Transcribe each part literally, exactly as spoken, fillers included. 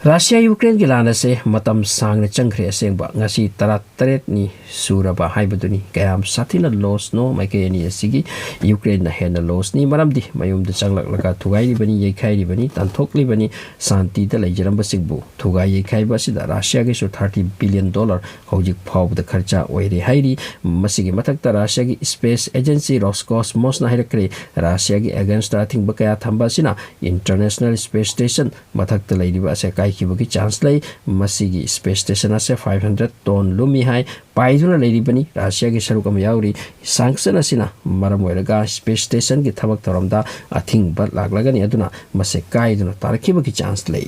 Russia ꯌꯨꯀ꯭ꯔꯦꯟꯒꯤ ꯂꯥꯟ ꯑꯁꯦ ꯃꯇꯝ ꯁꯥꯡꯅ ꯆꯪꯈ꯭ꯔꯦ꯫ ꯑꯁꯦꯡꯕ ꯉꯁꯤ ꯇꯔꯥꯇꯔꯦꯠꯅꯤ ꯁꯨꯔꯕ ꯍꯥꯏꯕꯗꯨꯅꯤ꯫ ꯀꯌꯥꯝ ꯁꯥꯊꯤꯅ ꯂꯣꯁꯅꯣ ꯃꯥꯏꯀꯩ ꯑꯅꯤ ꯑꯁꯤꯒꯤ? ꯌꯨꯀ꯭ꯔꯦꯟꯅ ꯍꯦꯟꯅ ꯂꯣꯁꯅꯤ, ꯃꯔꯝꯗꯤ ꯃꯌꯨꯝꯗ ꯆꯪꯂꯛꯂꯒ ꯊꯨꯒꯥꯏꯔꯤꯕꯅꯤ, ꯌꯩꯈꯥꯏꯔꯤꯕꯅꯤ, ꯇꯥꯟꯊꯣꯛꯂꯤꯕꯅꯤ꯫ ꯁꯥꯟꯇꯤꯗ ꯂꯩꯖꯔꯝꯕꯁꯤꯡꯕꯨ ꯊꯨꯒꯥꯏ ꯌꯩꯈꯥꯏꯕ ꯑꯁꯤꯗ ꯔꯁꯤꯌꯥꯒꯤꯁꯨ ꯊꯥꯔꯇꯤ ꯕꯤꯂꯤꯌꯟ ꯗꯣꯂꯔ ꯍꯧꯖꯤꯛ ꯐꯥꯎꯕꯗ ꯈꯔꯆꯥ ꯑꯣꯏꯔꯦ ꯍꯥꯏꯔꯤ꯫ ꯃꯁꯤꯒꯤ ꯃꯊꯛꯇ ꯔꯁꯤꯌꯥꯒꯤ ꯁ꯭ꯄꯦꯁ ꯑꯦꯖꯦꯟꯁꯤ ꯔꯣꯁꯀꯣꯁꯃꯣꯁꯅ ꯍꯥꯏꯔꯛꯈ꯭ꯔꯦ, ꯔꯁꯤꯌꯥꯒꯤ ꯑꯦꯒꯦꯟꯁꯇ ꯑꯊꯤꯡꯕ ꯀꯌꯥ ꯊꯝꯕ ꯑꯁꯤꯅ ꯏꯟꯇꯔꯅꯦꯁꯅꯦꯜ ꯁ꯭ꯄꯦꯁ ꯁ꯭ꯇꯦꯁꯟ ꯃꯊꯛꯇ ꯂꯩꯔꯤꯕ ꯑꯁꯦ ꯀꯥꯏꯈꯤꯕꯒꯤ ꯆꯥꯟꯁ ꯂꯩ꯫ ꯃꯁꯤꯒꯤ ꯁ꯭ꯄꯦꯁ ꯁ꯭ꯇꯦꯁꯟ ꯑꯁꯦ ꯐꯥꯏꯚ ꯍꯟꯗ꯭ꯔꯦꯠ ꯇꯣꯟ ꯂꯨꯝꯃꯤ ꯍꯥꯏ꯫ ꯄꯥꯏꯗꯨꯅ ꯂꯩꯔꯤꯕꯅꯤ꯫ ꯔꯁꯤꯌꯥꯒꯤ ꯁꯔꯨꯛ ꯑꯃ ꯌꯥꯎꯔꯤ꯫ ꯁꯥꯡꯁꯟ ꯑꯁꯤꯅ ꯃꯔꯝ ꯑꯣꯏꯔꯒ ꯁ꯭ꯄꯦꯁ ꯁ꯭ꯇꯦꯁꯟꯒꯤ ꯊꯕꯛ ꯊꯧꯔꯝꯗ ꯑꯊꯤꯡꯕ ꯂꯥꯛꯂꯒꯅꯤ, ꯑꯗꯨꯅ ꯃꯁꯦ ꯀꯥꯏꯗꯨꯅ ꯇꯥꯔꯛꯈꯤꯕꯒꯤ ꯆꯥꯟꯁ ꯂꯩ꯫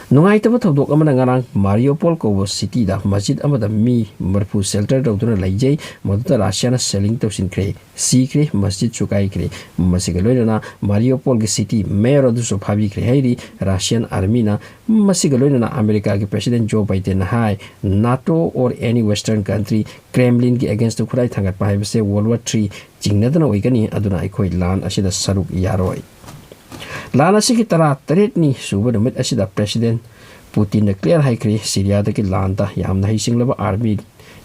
ꯅꯨꯡꯉꯥꯏꯇꯕ ꯊꯧꯗꯣꯛ ꯑꯃꯅ ꯉꯔꯥꯡ ꯃꯥꯔꯤꯌꯣꯄꯣꯜ ꯀꯧꯕ ꯁꯤꯇꯤꯗ ꯃꯁꯖꯤꯗ ꯑꯃꯗ ꯃꯤ ꯃꯔꯤꯐꯨ ꯁꯦꯜꯇꯔ ꯇꯧꯗꯨꯅ ꯂꯩꯖꯩ꯫ ꯃꯗꯨꯗ ꯔꯁꯤꯌꯥꯅ ꯁꯦꯂꯤꯡ ꯇꯧꯁꯤꯟꯈ꯭ꯔꯦ, ꯁꯤꯈ꯭ꯔꯦ, ꯃꯁꯖꯤꯗꯁꯨ ꯀꯥꯏꯈ꯭ꯔꯦ꯫ ꯃꯁꯤꯒ ꯂꯣꯏꯅꯅ ꯃꯥꯔꯤꯌꯣꯄꯣꯜꯒꯤ ꯁꯤꯇꯤ ꯃꯦꯌꯔ ꯑꯗꯨꯁꯨ ꯐꯥꯕꯤꯈ꯭ꯔꯦ ꯍꯥꯏꯔꯤ ꯔꯁꯤꯌꯥꯟ ꯑꯥꯔꯃꯤꯅ꯫ ꯃꯁꯤꯒ ꯂꯣꯏꯅꯅ ꯑꯃꯦꯔꯤꯀꯥꯒꯤ ꯄ꯭ꯔꯦꯁꯤꯗꯦꯟ ꯖꯣ ꯕꯥꯏꯗꯦꯟꯅ ꯍꯥꯏ, NATO or any Western country ꯀ꯭ꯔꯦꯝꯂꯤꯟꯒꯤ ꯑꯦꯒꯦꯟꯁꯇ ꯈꯨꯠꯂꯥꯏ ꯊꯥꯡꯒꯠꯄ ꯍꯥꯏꯕꯁꯦ ꯋꯥꯔꯜ ꯋꯥꯔ ꯊ꯭ꯔꯤ ꯆꯤꯡꯅꯗꯅ ꯑꯣꯏꯒꯅꯤ, ꯑꯗꯨꯅ ꯑꯩꯈꯣꯏ ꯂꯥꯟ ꯑꯁꯤꯗ ꯁꯔꯨꯛ ꯌꯥꯔꯣꯏ꯫ ꯂꯥꯟ ꯑꯁꯤꯒꯤ ꯇꯔꯥ ꯇꯔꯦꯠꯅꯤ ꯁꯨꯕ ꯅꯨꯃꯤꯠ ꯑꯁꯤꯗ ꯄ꯭ꯔꯦꯁꯤꯗꯦꯟ ꯄꯨꯇꯤꯟꯅ ꯀ꯭ꯂꯤꯌꯥꯔ ꯍꯥꯏꯈ꯭ꯔꯦ, ꯁꯤꯔꯤꯌꯥꯗꯒꯤ ꯂꯥꯟꯗ ꯌꯥꯝꯅ ꯍꯩꯁꯤꯡꯂꯕ ꯑꯥꯔꯃꯤ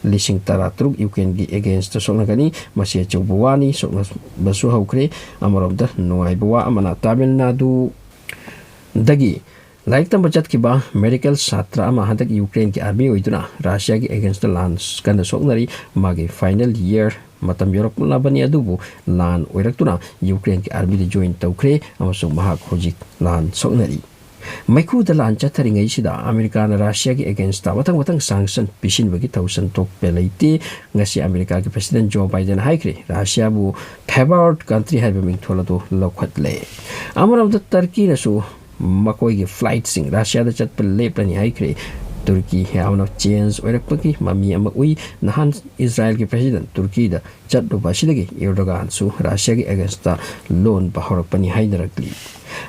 ꯂꯤꯁꯤꯡ ꯇꯔꯥ ꯇꯔꯨꯛ ꯌꯨꯀ꯭ꯔꯦꯟꯒꯤ ꯑꯦꯒꯦꯟꯁꯇ ꯁꯣꯛꯅꯒꯅꯤ꯫ ꯃꯁꯤ ꯑꯆꯧꯕ ꯋꯥꯅꯤ, ꯁꯣꯛꯅꯕꯁꯨ ꯍꯧꯈ꯭ꯔꯦ꯫ ꯑꯃꯔꯣꯝꯗ ꯅꯨꯡꯉꯥꯏꯕ ꯋꯥ ꯑꯃꯅ ꯇꯥꯃꯤꯜ ꯅꯥꯗꯨꯗꯒꯤ ꯂꯥꯏꯔꯤꯛ ꯇꯝꯕ ꯆꯠꯈꯤꯕ ꯃꯦꯗꯤꯀꯦꯜ ꯁꯥꯇ꯭ꯔ ꯑꯃ ꯍꯟꯗꯛ ꯌꯨꯀ꯭ꯔꯦꯟꯒꯤ ꯑꯥꯔꯃꯤ ꯑꯣꯏꯗꯨꯅ ꯔꯁꯤꯌꯥꯒꯤ ꯑꯦꯒꯦꯟꯁꯇ ꯂꯥꯟ ꯀꯟꯅ ꯁꯣꯛꯅꯔꯤ꯫ ꯃꯥꯒꯤ ꯐꯥꯏꯅꯦꯜ ꯌꯤꯌꯔ ꯃꯇꯝ ꯌꯧꯔꯛꯂꯕꯅꯤ, ꯑꯗꯨꯕꯨ ꯂꯥꯟ ꯑꯣꯏꯔꯛꯇꯨꯅ ꯌꯨꯀ꯭ꯔꯦꯟꯒꯤ ꯑꯥꯔꯃꯤꯗ ꯖꯣꯏꯟ ꯇꯧꯈ꯭ꯔꯦ ꯑꯃꯁꯨꯡ ꯃꯍꯥꯛ ꯍꯧꯖꯤꯛ ꯂꯥꯟ ꯁꯣꯛꯅꯔꯤ꯫ ꯃꯩꯈꯨꯗ ꯂꯥꯟ ꯆꯠꯊꯔꯤꯉꯩꯁꯤꯗ ꯑꯃꯦꯔꯤꯀꯥꯅ ꯔꯁꯤꯌꯥꯒꯤ ꯑꯦꯒꯦꯟꯁꯇ ꯃꯊꯪ ꯃꯊꯪ ꯁꯥꯡꯁꯟ ꯄꯤꯁꯤꯟꯕꯒꯤ ꯊꯧꯁꯟ ꯊꯣꯛꯄ ꯂꯩꯇꯦ꯫ ꯉꯁꯤ ꯑꯃꯦꯔꯤꯀꯥꯒꯤ ꯄ꯭ꯔꯦꯁꯤꯗꯦꯟ ꯖꯣ ꯕꯥꯏꯗꯦꯟ ꯍꯥꯏꯈ꯭ꯔꯦ, ꯔꯁꯤꯌꯥꯕꯨ ꯐꯦꯚꯔ ꯀꯟꯇ꯭ꯔꯤ ꯍꯥꯏꯕ ꯃꯤꯡꯊꯣꯜ ꯑꯗꯨ ꯂꯧꯈꯠꯂꯦ꯫ ꯑꯃꯔꯣꯝꯗ ꯇꯔꯀꯤꯅꯁꯨ ꯃꯈꯣꯏꯒꯤ ꯐ꯭ꯂꯥꯏꯠꯁꯤꯡ ꯔꯁꯤꯌꯥꯗ ꯆꯠꯄ ꯂꯦꯞꯂꯅꯤ ꯍꯥꯏꯈ꯭ꯔꯦ꯫ ꯇꯨꯔꯀꯤ ꯌꯥꯝꯅ ꯆꯦꯟꯖ ꯑꯣꯏꯔꯛꯄꯒꯤ ꯃꯃꯤ ꯑꯃ ꯎꯏ꯫ ꯅꯍꯥꯟ ꯏꯖꯔꯥꯏꯜꯒꯤ ꯄ꯭ꯔꯦꯁꯤꯗꯦꯟ ꯇꯨꯔꯀꯤꯗ ꯆꯠꯂꯨꯕ ꯑꯁꯤꯗꯒꯤ ꯑꯦꯔꯗꯣꯒꯥꯟꯁꯨ ꯔꯁꯤꯌꯥꯒꯤ ꯑꯦꯒꯦꯟꯁꯇ ꯂꯣꯟꯕ ꯍꯧꯔꯛꯄꯅꯤ ꯍꯥꯏꯅꯔꯛꯂꯤ꯫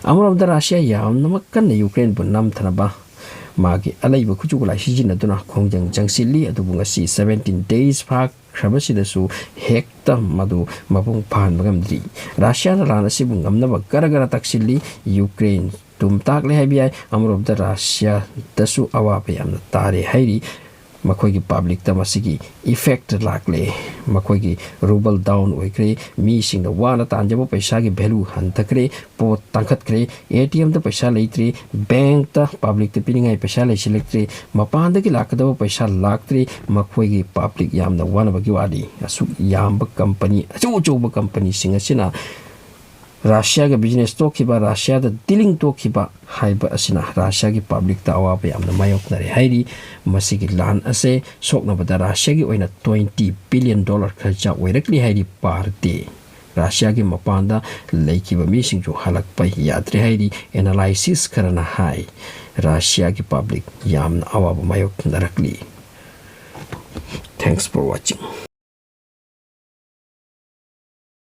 ꯑꯃꯔꯣꯝꯗ ꯔꯁꯤꯌꯥ ꯌꯥꯝꯅꯃꯛ ꯀꯟꯅ ꯌꯨꯀ꯭ꯔꯦꯟꯕꯨ ꯅꯝꯊꯅꯕ ꯃꯥꯒꯤ ꯑꯂꯩꯕ ꯈꯨꯠꯁꯨ ꯈꯨꯠꯂꯥꯏ ꯁꯤꯖꯤꯟꯅꯗꯨꯅ ꯈꯣꯡꯖꯪ ꯆꯪꯁꯤꯜꯂꯤ, ꯑꯗꯨꯕꯨ ꯉꯁꯤ ꯁꯕꯦꯟꯇꯤꯟ ꯗꯦꯖ ꯐꯥꯈ꯭ꯔꯕꯁꯤꯗꯁꯨ ꯍꯦꯛꯇ ꯃꯗꯨ ꯃꯄꯨꯡ ꯐꯥꯍꯟꯕ ꯉꯝꯗ꯭ꯔꯤ꯫ ꯔꯁꯤꯌꯥꯅ ꯂꯥꯟ ꯑꯁꯤꯕꯨ ꯉꯝꯅꯕ ꯒꯔ ꯒꯔ ꯇꯛꯁꯤꯜꯂꯤ꯫ ꯌꯨꯀ꯭ꯔꯦꯟ ꯇꯨꯝ ꯇꯥꯛꯂꯦ ꯍꯥꯏꯕ ꯌꯥꯏ꯫ ꯑꯃꯔꯣꯝꯗ ꯔꯁꯤꯌꯥꯗꯁꯨ ꯑꯋꯥꯕ ꯌꯥꯝꯅ ꯇꯥꯔꯦ ꯍꯥꯏꯔꯤ꯫ ꯃꯈꯣꯏꯒꯤ ꯄꯕ꯭ꯂꯤꯛꯇ ꯃꯁꯤꯒꯤ ꯏꯐꯦꯛꯇ ꯂꯥꯛꯂꯦ꯫ ꯃꯈꯣꯏꯒꯤ ꯔꯨꯕꯜ ꯗꯥꯎꯟ ꯑꯣꯏꯈ꯭ꯔꯦ꯫ ꯃꯤꯁꯤꯡꯅ ꯋꯥꯅ ꯇꯥꯟꯖꯕ ꯄꯩꯁꯥꯒꯤ ꯚꯦꯂꯨ ꯍꯟꯊꯈ꯭ꯔꯦ꯫ ꯄꯣꯠ ꯇꯥꯡꯈꯠꯈ꯭ꯔꯦ꯫ ꯑꯦ ꯇꯤ ꯑꯦꯝꯗ ꯄꯩꯁꯥ ꯂꯩꯇ꯭ꯔꯦ꯫ ꯕꯦꯡꯛꯇ ꯄꯕ꯭ꯂꯤꯛꯇ ꯄꯤꯅꯤꯡꯉꯥꯏ ꯄꯩꯁꯥ ꯂꯩꯁꯤꯜꯂꯛꯇ꯭ꯔꯦ꯫ ꯃꯄꯥꯟꯗꯒꯤ ꯂꯥꯛꯀꯗꯕ ꯄꯩꯁꯥ ꯂꯥꯛꯇ꯭ꯔꯦ꯫ ꯃꯈꯣꯏꯒꯤ ꯄꯕ꯭ꯂꯤꯛ ꯌꯥꯝꯅ ꯋꯥꯅꯕꯒꯤ ꯋꯥꯔꯤ꯫ ꯑꯁꯨꯛ ꯌꯥꯝꯕ ꯀꯝꯄꯅꯤ, ꯑꯆꯧ ꯑꯆꯧꯕ ꯀꯝꯄꯅꯤꯁꯤꯡ ꯑꯁꯤꯅ ꯔꯁꯤꯌꯥꯒ ꯕꯤꯖꯤꯅꯦꯁ ꯇꯣꯛꯈꯤꯕ, ꯔꯁꯤꯌꯥꯗ ꯗꯤꯂꯤꯡ ꯇꯣꯛꯈꯤꯕ ꯍꯥꯏꯕ ꯑꯁꯤꯅ ꯔꯁꯤꯌꯥꯒꯤ ꯄꯕ꯭ꯂꯤꯛꯇ ꯑꯋꯥꯕ ꯌꯥꯝꯅ ꯃꯥꯌꯣꯛꯅꯔꯦ ꯍꯥꯏꯔꯤ꯫ ꯃꯁꯤꯒꯤ ꯂꯥꯟ ꯑꯁꯦ ꯁꯣꯛꯅꯕꯗ ꯔꯁꯤꯌꯥꯒꯤ ꯑꯣꯏꯅ twenty billion dollar ꯈꯔꯆꯥ ꯑꯣꯏꯔꯛꯂꯤ ꯍꯥꯏꯔꯤ per day꯫ ꯔꯁꯤꯌꯥꯒꯤ ꯃꯄꯥꯟꯗ ꯂꯩꯈꯤꯕ ꯃꯤꯁꯤꯡꯁꯨ ꯍꯜꯂꯛꯄ ꯌꯥꯗ꯭ꯔꯦ ꯍꯥꯏꯔꯤ꯫ ꯑꯦꯅꯥꯂꯥꯏꯁꯤꯁ ꯈꯔꯅ ꯍꯥꯏ, ꯔꯁꯤꯌꯥꯒꯤ ꯄꯕ꯭ꯂꯤꯛ ꯌꯥꯝꯅ ꯑꯋꯥꯕ ꯃꯥꯌꯣꯛꯅꯔꯛꯂꯤ꯫ Thanks for watching.